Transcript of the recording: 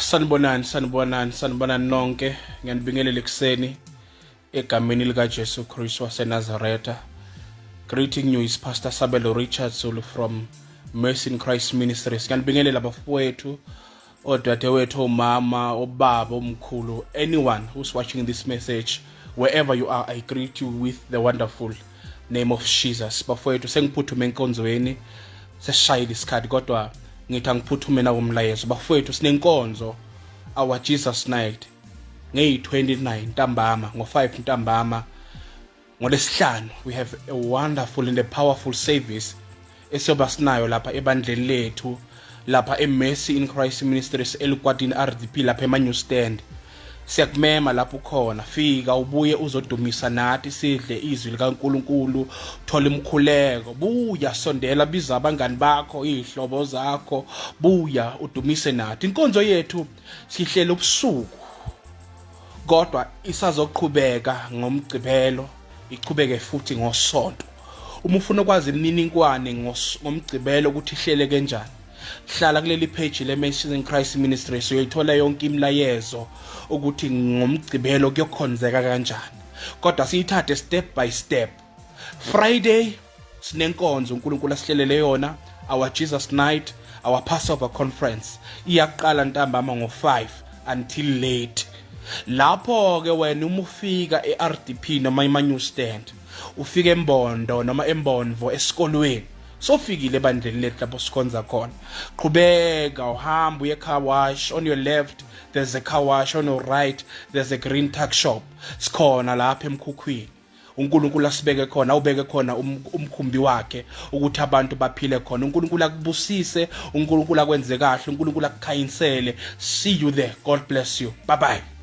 Sanibonani, sanibonani, sanibonani nonke. Ngiyanibingelela ekuseni egameni likaJesu Kristu waseNazaretha. Greeting you is Pastor Sabelo Richards Zulu from Mercy in Christ Ministries. Ngiyanibingelela bafowethu, odadewethu, omama, obaba, omkhulu, anyone who's watching this message, wherever you are, I greet you with the wonderful name of Jesus. Bafowethu, sengiphuthume enkonzweni, sesishayile isikhathi kodwa ngithi angiphuthume nawo umlayezo. Bafowethu, sinenkonzo, our Jesus Night, ngeyi-29 ntambama, ngo-5 ntambama ngolesihlanu. We have a wonderful and a powerful service esiyoba sinayo lapha ebandleni lethu lapha eMercy in Christ Ministries eLukwatini RDP lapha ema-New Stand. Siyakumema lapho ukhona, fika ubuye uzodumisa nathi, sidle izwi likaNkuluNkulu, thola imkhuleko. Buya, sondela, biza abangani bakho, izihlobo zakho, buya udumise nathi. Inkonzo yethu sihlela ubusuku kodwa isazoqhubeka ngomgqibelo, iqhubeke futhi ngosonto. Uma ufuna ukwazi imininingwane ngomgqibelo ukuthi ihlele kanjani, hlala kuleli page le-Mercy in Christ Ministries, uyoyithola yonke imilayezo ukuthi ngomgqibelo kuyokhonzeka kanjani. Kodwa siyithathe step by step. Friday sinenkonzo uNkulunkulu asihlelele yona, our Jesus Night, our Passover conference, iyaqala ntambama ngo-5 until late. Lapho ke wena uma ufika e-RDP noma ema-New Stand, ufika eMbondo noma eMbonvo esikolweni, sofikile ebandleni lethu lapho sikhonza khona. Qhubeka uhamba uye car wash, on your left there's a car wash, on your right there's a green tuck shop. Sikhona lapha emkhukhwini. uNkulunkulu asibeke khona, awubeke khona umkhumbi wakhe ukuthi abantu baphile khona. uNkulunkulu akubusise, uNkulunkulu akwenze kahle, uNkulunkulu akukhanyisele. See you there. God bless you. Bye bye.